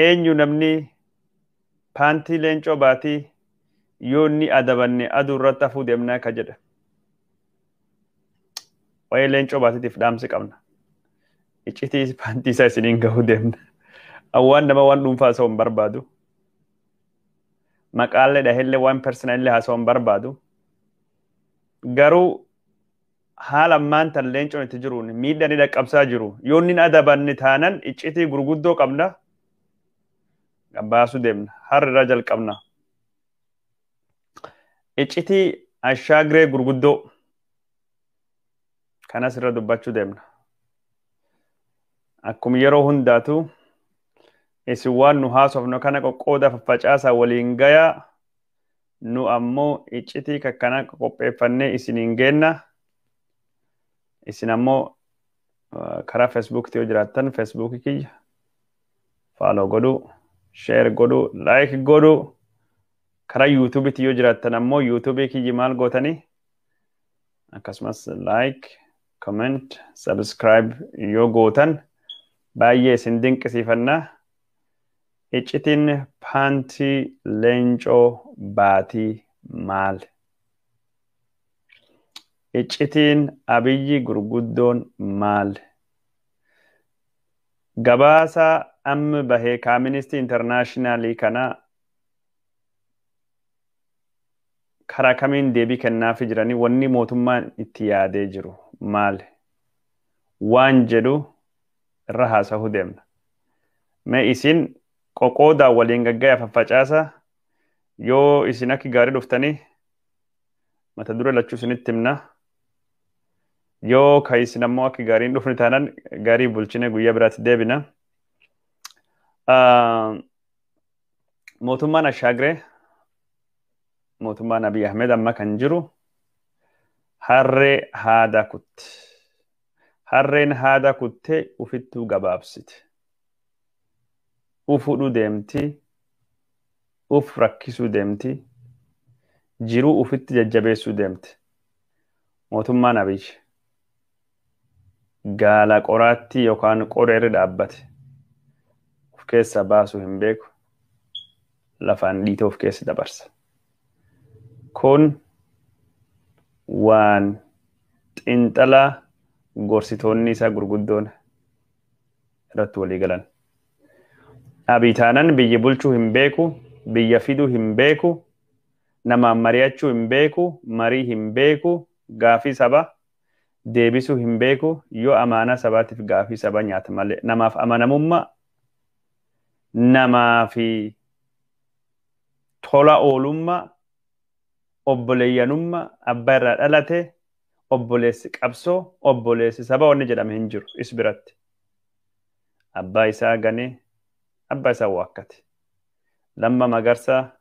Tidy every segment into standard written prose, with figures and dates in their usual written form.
Eenyu namni paantii Leencoo Baatii yoo inni adabanne aduu irratti hafuu deemnaa ka jedhe. Waa'ee Leencoo Baatiitiif dhaamsi qabna. Iccitii paantii isaa isiniin gahuu deemna. Awwaan nama waan dhuunfaa haasa'uu hin barbaadu. Maqaallee dhahellee waan personalillee haasa'uu hin barbaadu. Garuu haala ammaan tan Leencoon itti jiruun miidhaan inni dhaqqabsaa jiru. Yoo inni adabanne taanan iccitii gurguddoo qabna. Baasuu deemna. Har'a irraa jalqabna. Iccitii ashaagiree gurguddoo kanas irra dubbachuu deemna. Akkuma yeroo hundaatu isin waan nu haasofnu kana qoqqooda faffacaasaa waliin gayaa, nu ammoo iccitii kakkana qopheeffannee isiniin geenna. Isin ammoo karaa Feesbuukii yoo jiraattan Feesbuukii kiyya follow godhuu, share godhuu, like godhuu. Karaa yuutuubiitti yoo jiraattan ammoo yuutuubii kiyyi maal gootanii akkasumas like, comment, subscribe yoo gootan baay'ee isin dinqisiifannaa. Iccitiin paantii Leencoo Baatii maali? Iccitiin Abiyyi gurguddoon maali? Gabaasa amma bahee Amnesty Internationalii kana karaa kamiin deebii kennaafii jiranii, wanni mootummaan itti yaadee jiru maali? Waan jedhu irra haasa'uu deemna. Mee isin qoqqoodaa waliin gaggaya faffacaasa. Yoo isin akka gaarii dhuftanii mata duree lachuu isinitti himna. Yoo ka isin ammoo akka gaariin dhufni taanan gaarii bulchine guyyaa biraatti deebina. Mootummaan Ashaagiree, mootummaan Abiy Ahmed amma kan jiru harree haada kutte. Harreen haada kuttee ufittuu gabaabsite. Uf hudhuu deemti. Uf rakkisuu deemti. Jiruu ufitti jajjabeessuu deemti. Mootummaan Abiy gaala qoraattii yookaan qoree irra dhaabbate. Uf keessaa baasuu hin beeku. Lafaan dhiitee of keessa dabarsa. Kun waan xiinxalaa gorsitoonni isaa gurguddoon irratti walii galan. Abiy taanan biyya bulchuu hin beeku, biyya fiduu hin beeku, namaan mari'achuu hin beeku, marii hin beeku, gaafii saba deebisuu hin beeku, yoo amaanaa sabaatiif gaafii saba nyaata malee namaaf amanamummaa, namaa fi tola oolummaa, obboleeyyanummaa abbaa irraa dhalate, obboleessi qabsoo, obboleessi saba wanni jedhame hin jiru is biratti. Abbaa isaa ganee, abbaa isaa waakkate. Lamma Magarsaa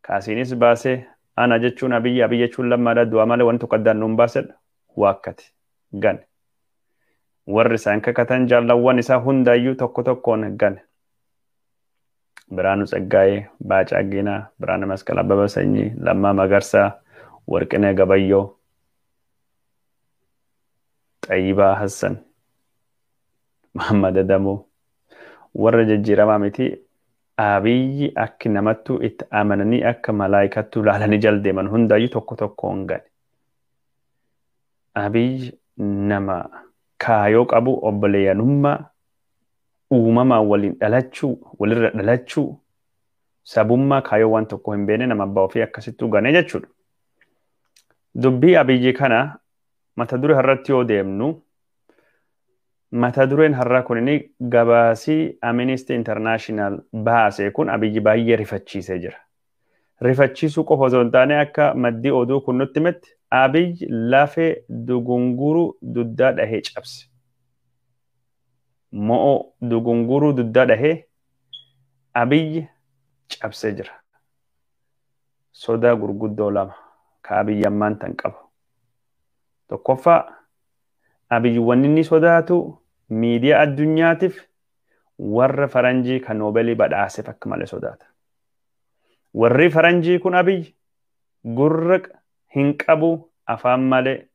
kaasiinis baasee ana jechuun Abiyyi, Abiyyi jechuun Lammaadha, du'a malee wanti tokko addaan nuun baasedha, waakkate gane. Warri isaan kakatan jaallawwan isaa hundaayyuu tokko tokkoon gane. Biraanuu Tsaggaayee, Baacaa Giinaa, Biraanuu Masqal, Abbabaa Sanyii, Lammaa Magarsaa, Warqinee Gabayyoo, Xayyibaa Hassan, Muhammad Adamoo, warra jijjiiramaa miti. Abiyyi akki namattuu itti amananii akka malaayikattuu ilaalanii jala deeman hundaayyuu tokko tokkoon gane. Abiyyi nama kaayoo qabu, obboleeyyanummaa, uumamaan waliin dhalachuu, walirra dhalachuu, sabummaa kaayoo waan tokko hin beekne nama abbaa ofii akkasittuu ganee jechuudha. Dubbii Abiyyi kana mata duree har'atti yoo deemnu, mata dureen har'aa kun inni gabaasii Amnesty International baase kun Abiyyi baay'ee rifachiisee jira. Rifachiisuu qofa osoo hin taane akka maddii oduu kun nutti himetti Abiyyi lafee dugunguruu duddaa dhahee cabse. Mo'oo dugunguruu duddaa dhahee Abiyyi cabsee jira. Sodaa gurguddoo lama ka Abiyyi ammaan tan qabu. Tokkoffaa, Abiyyi wanni inni sodaatu miidiyaa addunyaatiif warra faranjii kan Noobeelii badhaaseef akka malee sodaata. Warri faranjii kun Abiyyi gurra hin qabu afaan malee,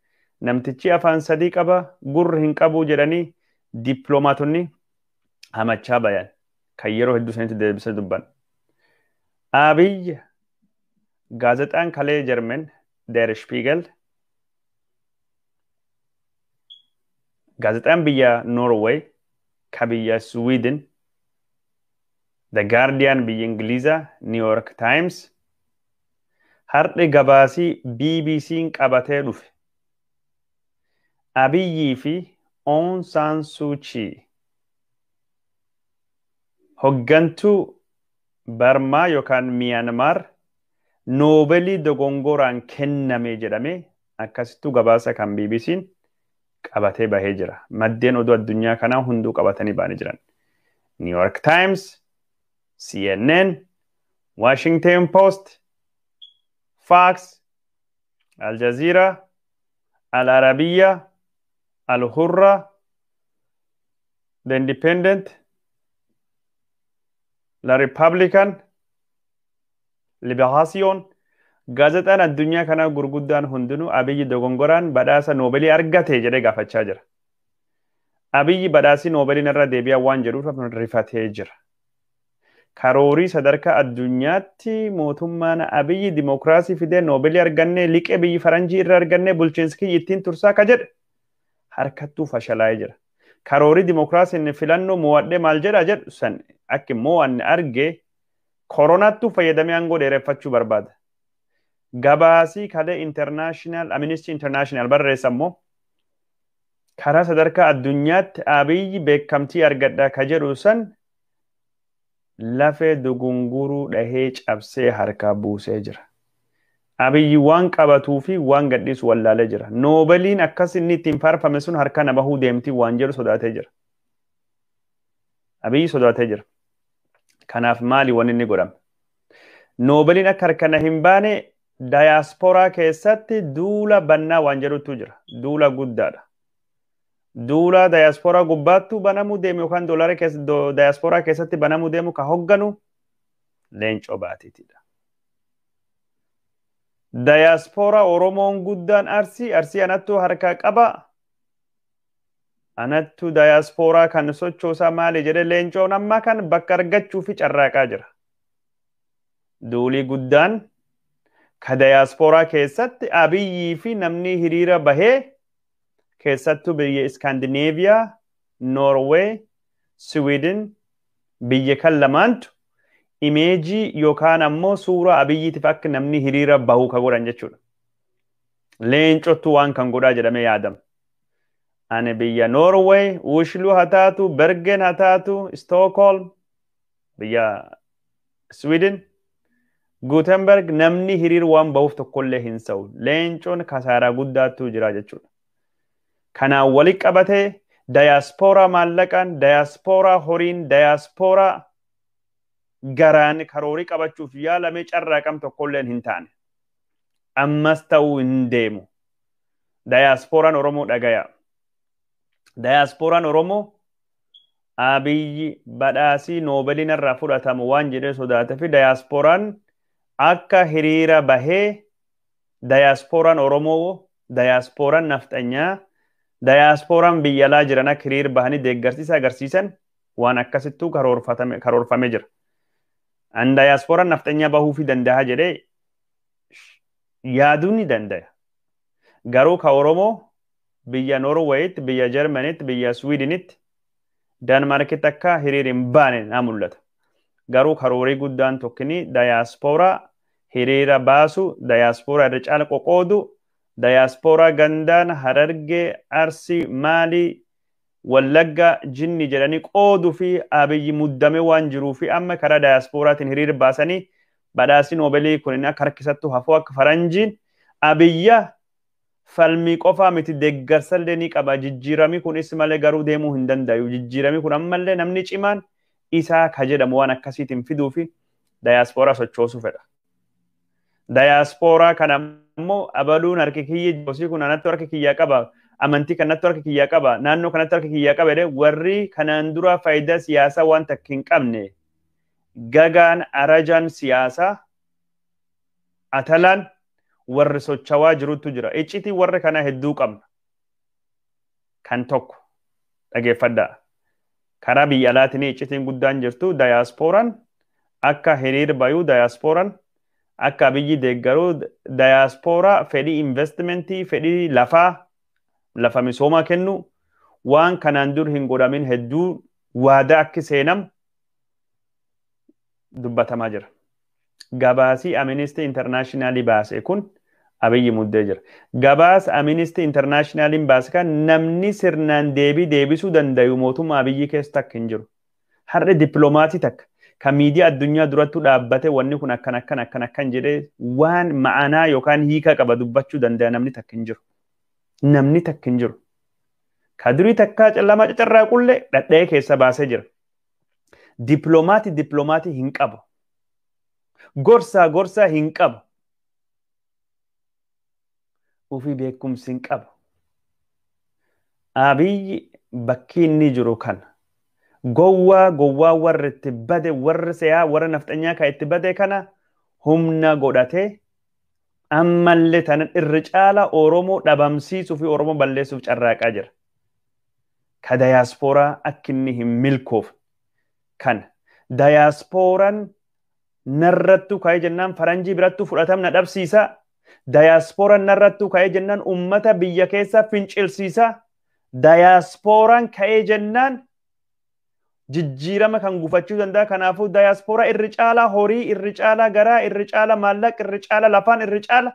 namtichi afaan sadii qaba gurra hin qabu jedhanii dippiloomaatonni hamachaa bayan. Kan yeroo hedduu sanitti deebisee dubban. Abiyyi gaazexaan kalee Jarmen Der Spiegel, gaazexaan biyya Norway, ka biyya Sweden, The Guardian biyya Ingilizaa, New York Times, har'i gabaasii BBC'n qabatee dhufe. Abiyyii fi Aung San Suu Kyi hoggantuu Barmaa yookaan Miyanmaar Noobelii dogongoraan kenname jedhamee akkasittuu gabaasa kan BBC'n qabatee bahee jira. Maddeen oduu addunyaa kanaa hunduu qabatanii ba'anii jiran. New York Times, CNN, Washington Post, Fox, Al Jazeera, Al Arabiya, Al Hurra, The Independent, La Republican, Liberation, gaazexaan addunyaa kanaa gurguddaan hundinuu Abiyyi dogongoraan badhaasa Noobelii argate jedhee gaafachaa jira. Abiyyi badhaasii Noobeliin irra deebi'aa waan jedhuuf rifatee jira. Karoorii sadarkaa addunyaatti mootummaan Abiyyi dimokiraasii fidee Noobelii arganne, liqee biyyi faranjii irra arganne, bulchiinsi kiyya ittiin tursaa ka jedhe harkattuu fashalaa'ee jira. Karoorii dimokiraasiin filannoo mo'adhee maal jedha jedhu san akka mo'anne arge koronaattuu fayyadamee aangoo dheereffachuu barbaada. Gabaasii kalee International Amnesty International barreessa immoo karaa sadarkaa addunyaatti Abiyyi beekamtii argadha ka jedhu san lafee dogongoruu dhahee cabsee harkaa buusee jira. Abiyyi waan qabatuu fi waan gadhiisu wallaalee jira. Noobeliin akkas inni ittiin faarfame sun harka nama bahuu deemtii waan jedhu sodaatee jira. Abiyyi sodaatee jira. Kanaaf maali wanni inni godhame? Noobeliin akka harka hin baane dayaasporaa keessatti duula bannaa waan jedhutu jira. Duula guddaadha. Duula dayaasporaa gubbaattuu banamuu deemu yookaan doolaara dayaasporaa keessatti banamuu deemu ka hogganu Leencoo Baatiitidha. Dayaasporaa Oromoon guddaan Arsii, Arsii anattuu harkaa qaba. Anattuu dayaasporaa kan sochoosaa maali jedhee Leencoon ammaa kan bakka argachuu fi carraaqaa jira. Duulii guddaan ka dayaasporaa keessatti Abiyyii fi namni hiriira bahee keessattuu biyya Iskaandineeviyaa, Noorweey, Siwiidin biyya kan lamaantu imeejii yookaan ammoo suuraa Abiyyiitiif akka namni hiriira bahu ka godhan jechuudha. Leencottu waan kan godhaa jedhamee yaadama. Ani biyya Noorweey, Wushiluu haa taatu, Bergen haa taatu, Stookholm, biyya Siwiidin, Guutenberg namni hiriira waan bahuuf tokkollee hin sa'u. Leencoon kasaaraa guddaattuu jira jechuudha. Kanaan walitti qabatee dayaasporaa maallaqaan, dayaasporaa horiin, dayaasporaa garaan karoorii qabachuuf yaalamee carraaqam tokkollee hin taane. Ammas ta'uu hin deemu. Dayaasporaan Oromoo dhagaya. Dayaasporaan Oromoo Abiyyi badhaasii Noobeliin irraa fudhatamu waan jedhee sodaatee fi dayaasporaan akka hiriira bahee dayaasporaan Oromoo, dayaasporaan nafxanyaa, dayaasporaan biyya alaa jiran akka hiriira bahanii deeggarsiisa agarsiisan waan akkasittuu karoorfamee jira. An dayaasporaan nafxanyaa bahuu fi danda'a jedhee yaaduu ni danda'a. Garuu ka Oromoo biyya Norweeyitti, biyya Jarmanitti, biyya Swiidinitti, Daanmaarkitti akka hiriira hin baane naa mul'ata. Garuu karoorii guddaan tokkini dayaasporaa hiriira baasu, dayaasporaa irra caala qoqoodu, dayaasporaa gandaan Harargee, Arsii, Maalii, Wallagga, Jinni jedhanii qooduu fi Abiyyi muddamee waan jiruu fi amma karaa dayaasporaatiin hiriira baasanii badhaasii Noobelii kun akka harkisattu hafuu akka faranjiin Abiyya falmii qofaa miti deeggarsallee ni qaba. Jijjiiramii kunis malee garuu deemuu hin danda'u. Jijjiiramii kun ammallee namni cimaan isaa ka jedhamu waan akkasiitiin fiduu fi dayaasporaa sochoosuu fedha. Dayaasporaa kana immoo abaluun harki kiyya gosi kun anattu harka kiyyaa qaba, amantii kanattu harka kiyyaa qaba, naannoo kanatti harka kiyyaa qaba jedhee warri kanaan dura faayidaa siyaasaa waan takka hin qabne gagaan arajaan siyaasaa atalaan warri sochowaa jirutu jira. Iccitii warra kana hedduu qabna. Kan tokko dhageeffadhaa. Karaa biyya alaatiin iccitiin guddaan jirtu daayaasporaan akka hiriir bayuu, daayaasporaan akka Abiyyi deeggaruu, daayaspooraa fedhii investimentii, fedhii lafaa, lafa misoomaa kennu, waan kanaan dur hin godhamin hedduu waadaa akki seenam dubbatamaa jira. Gabaasii Amnesty International baase kun Abiyyi muddee jira. Gabaasa Amnesty Internationaliin baase kan namni sirnaan deebii deebisuu danda'u mootummaa Abiyyi keessa takka hin jiru. Har'a dippiloomaasii takka kan miidiyaa addunyaa durattuu dhaabbate wanni kun akkan akkan akkan akkan jedhee waan ma'anaa yookaan hiika qaba dubbachuu danda'a namni takka hin jiru. Namni takka hin jiru. Ka durii takkaa lama cacarraaqullee dhadha'ee keessa baasee jira. Dippiloomaati hin qabu. Gorsaa gorsaa hin qabu. Ofii beekumsi hin qabu. Abiyyi bakki inni jiru kana. Gowwaa gowwaa warra itti bade, warra se'aa, warra nafxanyaa kan itti bade kana humna godhatee ammallee tanan irra caala Oromoo dhabamsiisuu fi Oromoo balleessuuf carraaqaa jira. Ka dayaaspooraa akka inni hin milkoofne kana. Dayaaspooraan narrattuu ka'ee jennaan faranjii birattuu fudhatamna dhabsiisa. Dayaaspooraan narrattuu ka'ee jennaan uummata biyya keessa fincilsiisa. Dayaaspooraan ka'ee jennaan jijjiirama kan gufachuu danda'a. Kanaafuu dayaaspooraa irri caalaa horii, irri caalaa garaa, irri caalaa maallaqa, irri caalaa lafaan, irri caala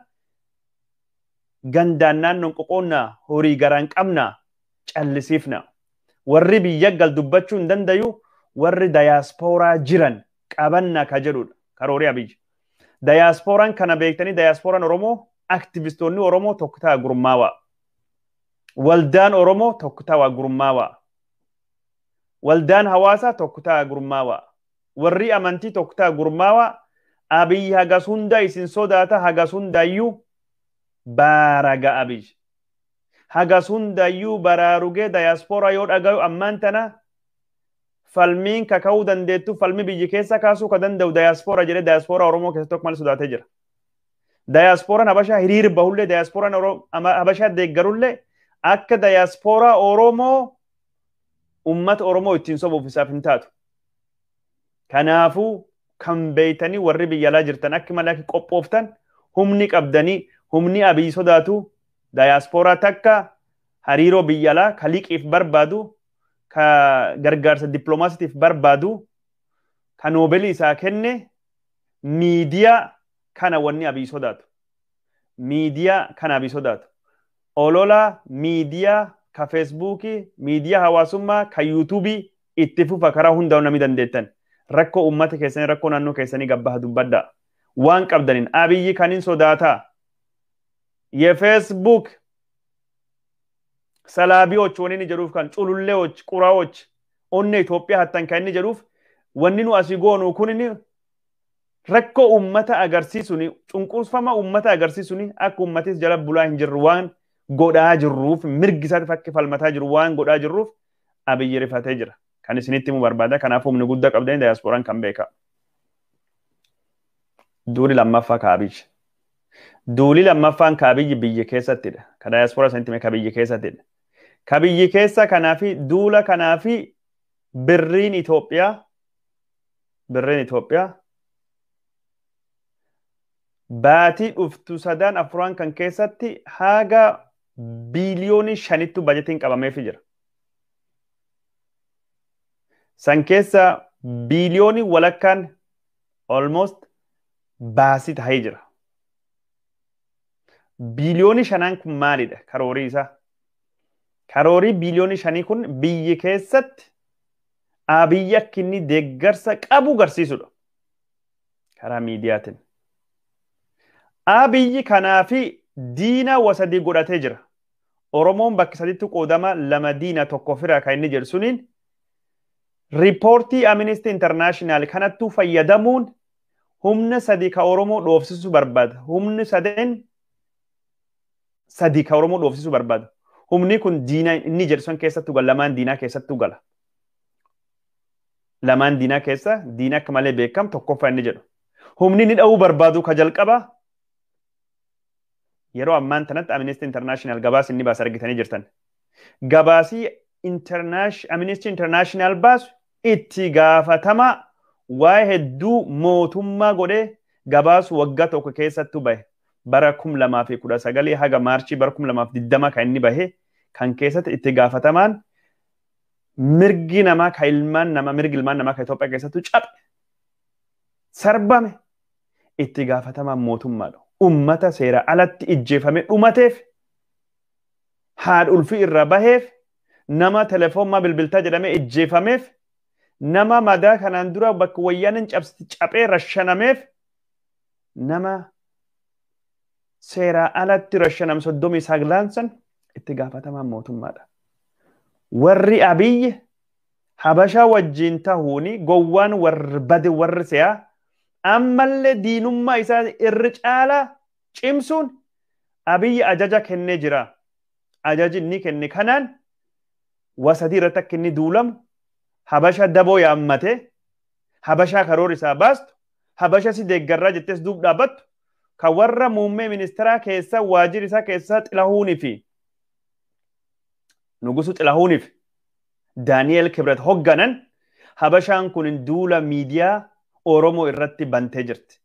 gandaan naannoon qoqoonnaa horii garaan qabnaa callisiifna. Warri biyya gal dubbachuu hin dandayu, warri dayaaspooraa jiran qabannaa ka jedhudha karoorii Abiyyi. Dayaaspooraan kana beektanii dayaaspooraan Oromoo, aktivistoonni Oromoo tokko ta'a gurmaawaa. Waldaan Oromoo tokko ta'a gurmaawaa. Waldaan hawaasaa tokko ta'a gurmaawaa. Warri amantii tokko ta'a gurmaawaa. Abiyyi hagas hunda isin sodaata, hagas hundayyuu baaraga Abiyyi. Hagas hundayyuu baraarugee dayaaspooraa yoo dhagayu ammaan tana falmiin kaka'uu dandeettu, falmi biyyi keessa kaasuu ka danda'u dayaaspooraa jedhee dayaaspooraa Oromoo keessatti tokko malee sodaatee jira. Dayaaspooraan Habashaa hiriir bahullee, dayaaspooraan Habashaa deeggarullee akka dayaaspooraa Oromoo ummata Oromoo ittiin sobuuf isaaf hin taatu. Kanaafuu kan beeytanii warri biyya alaa jirtan akka malee akka qophooftan humni qabdanii humni Abiyyi sodaatu dayaaspooraa takka hariiroo biyya alaa ka liqiif barbaadu, ka gargaarsa dippiloomaasiitiif barbaadu, ka noobeelii isaa kenne miidiyaa kana wanni Abiyyi sodaatu. Miidiyaa kana Abiyyi sodaatu. Olola miidiyaa ka feesbuukii, miidiyaa hawaasummaa, ka yuutuubii itti fufa karaa hundaa'u namni dandeettan. Rakkoo uummata keessanii, rakkoo naannoo keessanii gabbaha dubbaddaa. Waan qabdaniin Abiyyi kan hin sodaataa. የፌስቡክ ሰላቢዎች ወኒን jedhuuf kan cululleዎች quraዎች onne Itoophiyaa hattan kan inni jedhuuf wanni nu asii goonu kun rakkoo uummata agarsiisuni, cunqurfama uummata agarsiisuni akka uummatis jala bulaa hin jirru waan godhaa jirruuf, mirgi isaatiif akka falmataa jiru waan godhaa jirruuf Abiyyi rifatee jira. Kan isinitti himuu barbaada. Kanaaf humni guddaa qabdanii dayaasporaan kan beeka. Duuli lammaffaa ka Abiyyi. Duuli lammaffaan ka Abiyyi biyya keessattidha. Ka dayaasporaa isinitti hime ka biyya keessattidha. Ka biyyi keessa kanaafi duula kanaafi birriin Itoophiyaa baatii dhuftu sadan afuran kan keessatti haga biiliyoonii 5 bajetiin qabameefii jira. San keessa biiliyoonii walakkaan almost baasii tahee jira. Biiliyoonii 5 kun maalidha karoorii isaa? Karoorii biiliyoonii 5 kun biyyi keessatti Abiyyi akka inni deeggarsa qabu garsiisudha. Karaa miidiyaatiin. Abiyyi kanaafi diina wasadii godhatee jira. Oromoon bakka sadiitti qoodama, lama diina tokko fira kan inni jedhu suniin riipoortii Amnesty International kanattuu fayyadamuun humna sadi ka Oromoo dhoofsisuu barbaada. Humni sadeen sadi ka Oromoo dhoofsisuu barbaada. Humni kun diina inni jedhu sun keessattuu gala, lamaan diinaa keessattuu gala. Lamaan diinaa keessa diina akka malee beekam tokkoffaa inni jedhu. Humni inni dha'uu barbaadu ka jalqaba yeroo ammaan tanatti Amnesty International gabaasa inni baase argitanii jirtan. Gabaasii Amnesty International baasu itti gaafatama waa'ee hedduu mootummaa godhee gabaasu waggaa tokko keessattuu bahe. Bara 2019 haga Maarchii bara 2020 kan inni bahe kan keessatti itti gaafatamaan mirgi namaa kan ilmaan namaa mirgi ilmaan namaa kan Itoophiyaa keessattuu cabe sarbame itti gaafatamaan mootummaadha. Ummata seera alatti ijjeefame dhumateef haadha ulfii irra baheef nama telefoonmaa bilbiltaa jedhamee ijjeefameef nama madaa kanaan dura bakka wayyaaniin caphee rashanameef nama seera alatti rashanam 39 san itti gaafatamaan mootummaadha. Warri Abiyyi Habashaa wajjin tahuuni gowwaan warri bade warri se'aa ammallee diinummaa isaa irra caalaa cimsuun Abiyyi ajaja kennee jira. Ajaji inni kenne kanaan wasadii irratti akka inni duulamu Habasha daboo yaammatee Habashaa karoora isaa baastu Habasha si deeggarraa jettees duub dhaabbattu kan warra muummee ministeeraa keessa waajjira isaa keessa Xilahuunii fi Nugusu Xilahuuniif Daani'el Kibret hogganan Habashaan kun duula miidiyaa Oromoo irratti bantee jirti.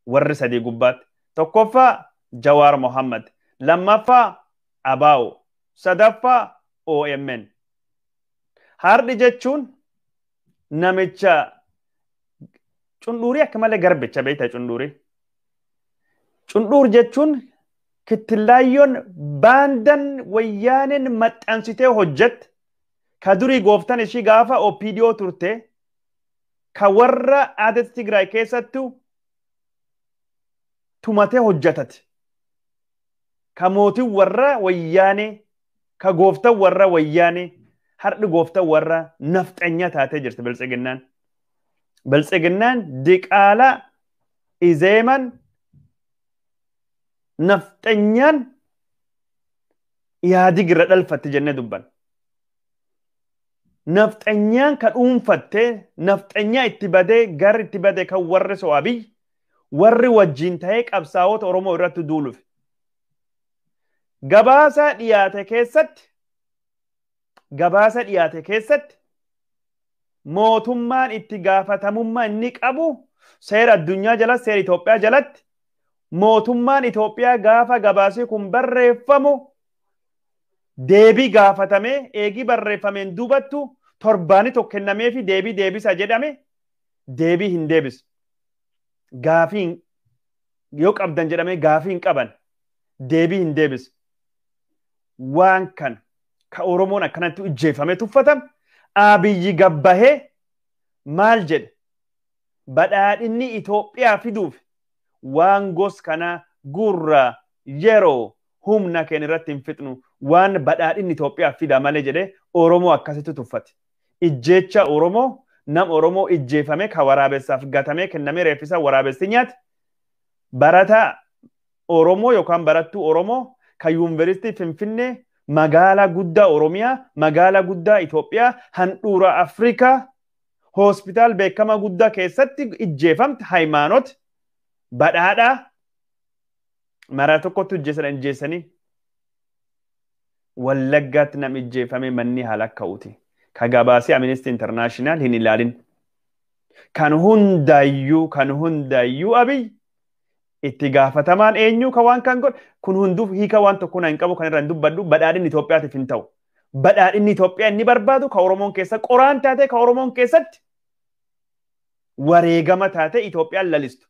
Warri sadii gubbaatti. Tokkoffaa Jawaar Mohammad, lammaffaa Abaa'o, sadaffaa OMN. Hardi jechuun namicha cundhuurii akka malee garbicha beektaa cundhuurii. Cundhuur jechuun kittillaayyoon baandan wayyaaneen maxxansitee hojjette ka durii gooftaan ishii gaafa OPDO turte ka warra aadaa Tigraay keessattuu tumatee hojjetate. Ka mootiin warra wayyaanee ka gooftaan warra wayyaanee har'i gooftaan warra nafxanya taatee jirti Biltsiginnaan. Biltsiginnaan diqaalaa izeeman nafxanyaan Ihaadig irra dhalfatte jennee dubban. Nafxanyaan ka dhuunfattee nafxanyaa itti badee garri itti badee kan warri so'abii warri wajjin ta'ee qabsaa'ota Oromoo irratti duuluuf. Gabaasa dhiyaate keessatti mootummaan itti gaafatamummaa inni qabu seera addunyaa jalatti seera Itoophiyaa jalatti mootummaan Itoophiyaa gaafa gabaasii kun barreeffamu deebii gaafatamee eegii barreeffameen duubattu torbaani tokko kennamee fi deebii deebisa jedhame deebii hin deebisu. Gaafii yoo qabdan jedhamee gaafii hin qaban deebii hin deebisu. Waan kan ka Oromoon akkanatti ijjeefamee tuffatame Abiyyi gabbahee maal jedhe badhaadhinni Itoophiyaa fiduuf waan gos kana gurra yeroo humna keenya irratti hin fixnu waan badhaadhinni Itoophiyaa fida malee jedhee Oromoo akkasitti tuffate. Ijjeecha Oromoo nam Oromoo ijjeefame ka waraabessaaf gatamee kennamee reeffisa waraabessi nyaate barataa Oromoo yookaan barattuu Oromoo ka yuunivarsiitii Finfinnee magaalaa guddaa Oromiyaa magaalaa guddaa Itoophiyaa handhuura Afrikaa hospitaal beekamaa guddaa keessatti ijjeefamte Hayimaanot badhaadhaa maraa tokkotti ijjeessanii Wallaggaatti nam ijjeefame manni haala ka'uuti. Ka gabaasee Amnesty International hin ilaalin. Kan hundaayyuu Abiy itti gaafatamaan eenyu ka waan kan godhe kun hunduuf hiika waan tokko na hin qabu kan irra hin dubbadhu badhaadhinni Itoophiyaatiif hin ta'u. Badhaadhinni Itoophiyaa inni barbaadu ka Oromoon keessa qoraan taate ka Oromoon keessatti wareegama taate Itoophiyaan lalistu.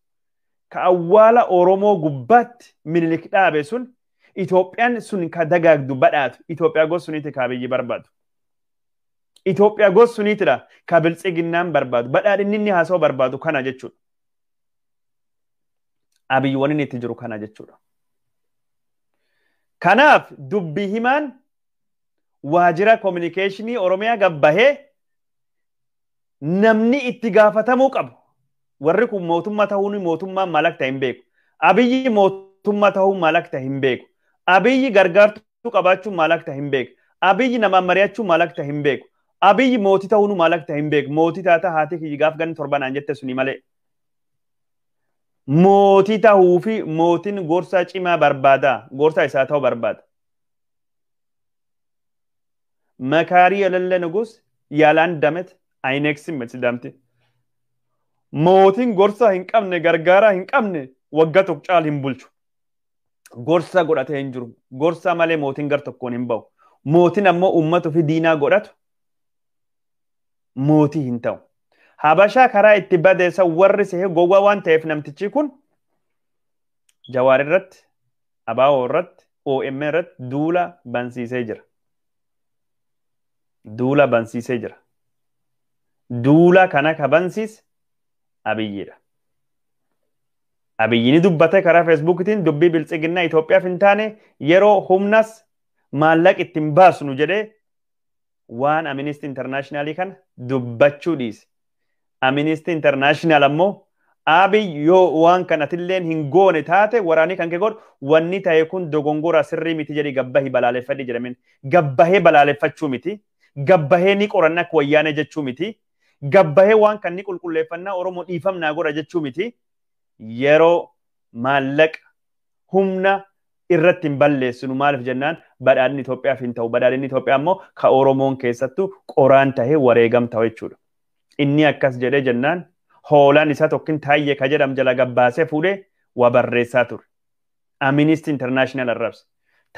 Ka awwaala Oromoo gubbaatti Minilik dhaabe sun Itoophiyaan sun ka dagaagdu badhaatu Itoophiyaa gosa suniiti ka Abiyyi barbaadu. Itoophiyaa gosa suniitidha ka Biltsiginnaan barbaadu badhaadhinni inni haasa'u barbaadu kana jechuudha. Abiyyi waan inni itti jiru kana jechuudha. Kanaaf dubbi himaan waajjira kominikeeshinii Oromiyaa gabbahee namni itti gaafatamuu qabu. Warri kun mootummaa ta'uun mootummaan maal akka ta'e hin beeku. Abiyyi mootummaa ta'uun maal akka ta'e hin beeku. Abiyyi gargaartuu qabaachuun maal akka ta'e hin beeku. Abiyyi namaan mari'achuun maal akka ta'e hin beeku. Abiyyi mootii ta'uun maal akka ta'e hin beeku. Mootii taata haati kiyyi gaaf ganni torbanaan jette suni malee. Mootii ta'uu fi mootiin gorsaa cimaa barbaada. Gorsaa isaa ta'uu barbaada. መካሪ የሌለ ንጉስ ያለ አንድ ዓመት አይነግስም ሲዳምቲ mootiin gorsa hin qabne gargaaraa hin qabne waggaa tokko caal hin bulchu. Gorsa godhatee hin jiru. Gorsa malee mootiin gar tokkoon hin bahu. Mootiin ammoo uummata ofii diinaa godhatu mootii hin ta'u. Habashaa karaa itti badeessa warri sehee gowwaa waan ta'eef namtichi kun Jawaar irratti, Abaawoo irratti, OMN irratti duula bansiisee jira. Duula bansiisee jira. Duula kana ka bansiise Abiyyiidha. Abiyyi ni dubbate karaa Feesbuukiitiin dubbii biltsiginnaa Itoophiyaaf hin taane yeroo humnas maallaqa ittiin baasnu jedhee waan Amnesty Internationalii kana dubbachuu dhiise. Amnesty International ammoo Abiy yoo waan kanatilleen hin goone taate waraanii kan kee godhu wanni ta'e kun dogongora sirrii miti jedhii gabbahii balaaleffadhi jedhameen. Gabbahee balaaleffachuu miti. Gabbahee ni qoranna akka wayyaanee jechuu miti. Gabbahee waan kan ni qulqulleeffannaa Oromoo dhiifamnaa godha jechuu miti. Yeroo maallaqa humna irratti hin balleessinu maaliif jennaan badhaadhinni Itoophiyaaf hin ta'u. Badhaadhinni Itoophiyaa immoo ka Oromoon keessattuu qoraan tahee wareegam ta'u jechuudha. Inni akkas jedhee jennaan hoolaan isaa tokkin taayyee ka jedham jala gabbaasee fuudhee waa barreessaa ture. Amnesty International arrabse.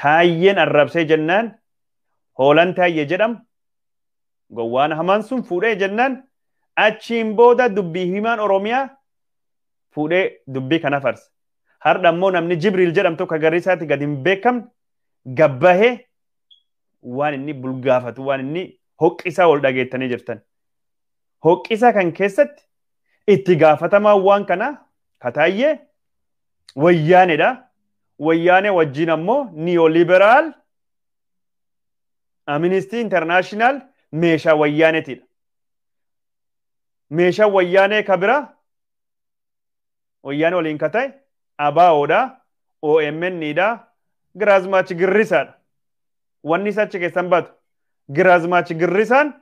Taayyeen arrabsee jennaan hoolaan taayyee jedhamu gowwaan hamaan sun fuudhee jennaan achiin booda dubbii himaan Oromiyaa fuudhee dubbii kana farse. Har'a ammoo namni Jibriil jedhamtu akka garriisaatti gadi hin beekamne gabbahee waan inni bulgaafatu waan inni hoqqisaa ol dhageettanii jirtan. Hoqqisaa kan keessatti itti gaafatamaa waan kana kataayyee wayyaanedha. Wayyaanee wajjin ammoo neoliberal Amnesty International meeshaa wayyaaneetidha. Meeshaa wayyaanee kabira wayyaanee waliin ka ta'e Abaa'oodha, OMN'dha, Giraazmaach Girrisaadha. Wanni isa achi keessan baatu Giraazmaach Girrisaan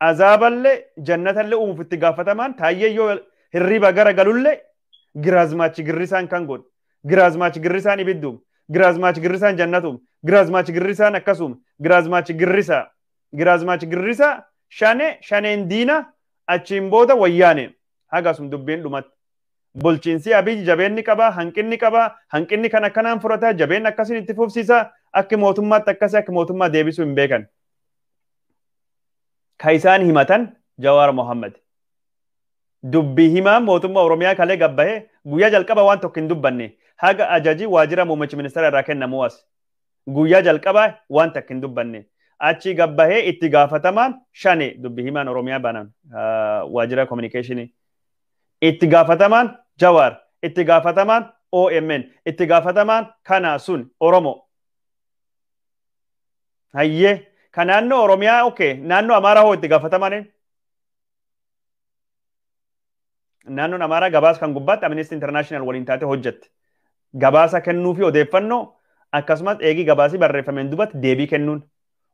azaaballee jannatallee uumuuf itti gaafatamaan taayyee yoo hirriba gara galullee Giraazmaach Girrisaan kan godhu. Giraazmaach Girrisaan ibidduum, Giraazmaach Girrisaan jannatuum, Giraazmaach Girrisaan akkasuum, Giraazmaach Girrisaa, Giraazmaach Girrisaa shane shaneen diina achiin booda wayyaane hagasum dubbiin dhumatti. Bulchiinsi Abiyyi jabeenni qabaa, hanqinni qabaa, hanqinni kan akkanaan furataa, jabeen akkasiin itti fufsiisaa, akka mootummaatti akkasii akka mootummaa deebisuu hin beekan. Ka isaan himatan Jawaar Mohammad. Dubbii himaa mootummaa Oromiyaa kalee gabbahee guyyaa jalqaba waan tokko hin dubbanne haga ajaji waajjira muummicha ministeera irraa kennamu as. Guyyaa jalqaba waan takka hin dubbanne. Achi gabbahee itti gaafatamaan shane dubbii himaan Oromiyaa banan waajjira kominikeeshinii. Itti gaafatamaan Jawaar, itti gaafatamaan OMN, itti gaafatamaan kana sun Oromoo. Hayyee ka naannoo Oromiyaa okay naannoo Amaaraa hoo itti gaafatamaan naannoon Amaaraa gabaasa kan gubbaatti Amnesty International waliin taate hojjette. Gabaasa kennuu fi odeeffannoo akkasumas eegii gabaasii barreeffameen duubatti deebii kennuun.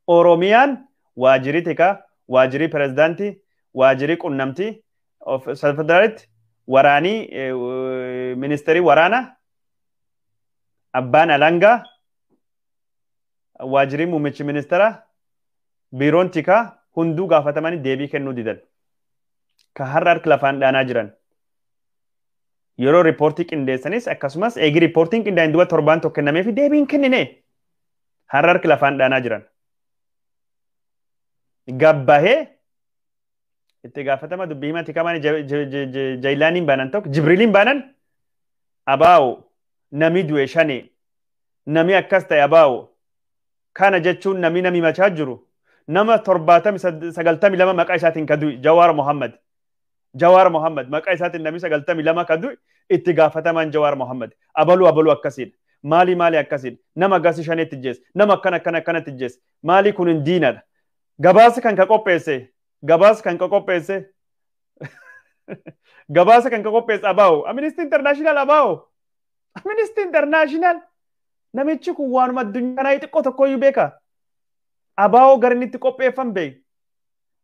Oromiyaan waajirii tikaa, waajirii pirezidaantii, waajirii qunnamtii federaalitti waraanii ministeerii waraanaa abbaan alangaa waajirii muummichi ministeera biiroon tikaa hunduu gaafatamanii deebii kennuu didan. Ka har'a harka lafaan dhaanaa jiran. Yeroo riippoortii qindeessanis akkasumas eegi riippoortiin qindaa'een duuba torbaan tokko kennamee fi deebiin kennine har'a harka lafaan dhaanaa jiran. Gabbahee itti gaafatama dubbii himaa tikamaan Jaayilaaniin baanan tokko Jibriiliin baanan abaa'o nami du'e shane nami akkas ta'e abaa'o kana jechuun nami nami machaa jiru nama 92 maqaa isaatiin ka du'e Jawaar Mohammad. Jawaar Mohammad maqaa isaatiin nami 92 ka du'e itti gaafatamaan Jawaar Mohammad. Abaluu abaluu akkasiidha. Maali maali akkasiidha. Nama gasi shaneetti jeesse. Nama akkana akkana akkanatti jeesse. Maali kun hin diinadha. Gabaasa kan ka qopheesse. Gabaasa kan ka qopheesse. Gabaasa kan ka qopheesse abaa'o. Amnesty International abaa'o. Amnesty International. Namichi kun waanuma addunyaa kanaa xiqqoo tokkoyyuu beeka. Abaa'oo gara inni itti qopheeffan beeku.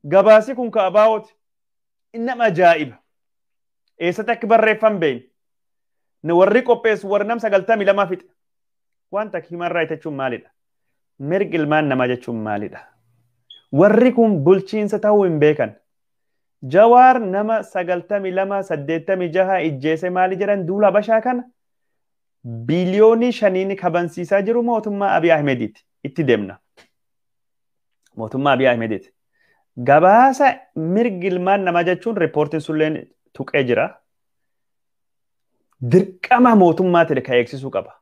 Gabaasi kun ka abaa'ooti. Innama ajaa'iba. Eessatti akka barreeffan beekni. Warri qopheessu warri nam 92 fixe. Waan takka himan raayit jechuun maalidha? Mirgi ilmaan namaa jechuun maalidha? Warri kun bulchiinsa ta'uu hin beekan. Jawaar nama 92 86 ijjeese maali jedhan duula Habashaa kana biliyoonii 5n kabansiisaa jiru mootummaa Abiy Ahmediiti. Itti deemna. Mootummaa Abiy Ahmediiti. Gabaasa mirgi ilmaan namaa jechuun riippoortiin sulleen tuqee jira. Dirqama mootummaa ta'e kan eegsisuu qaba.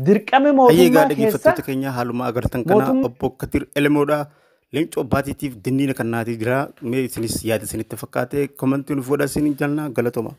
Dirqama Hayyee, egaa mootummaa keessa dhaggeeffattoota keenya, haaluma agartan kana obbo Kadir Elemoodha. Leencoo baatiitiif dinniina kan naatii jira. Mee isinis yaada isinitti fakkaate komantii nuuf godhaa isiniin jenna, galatoma.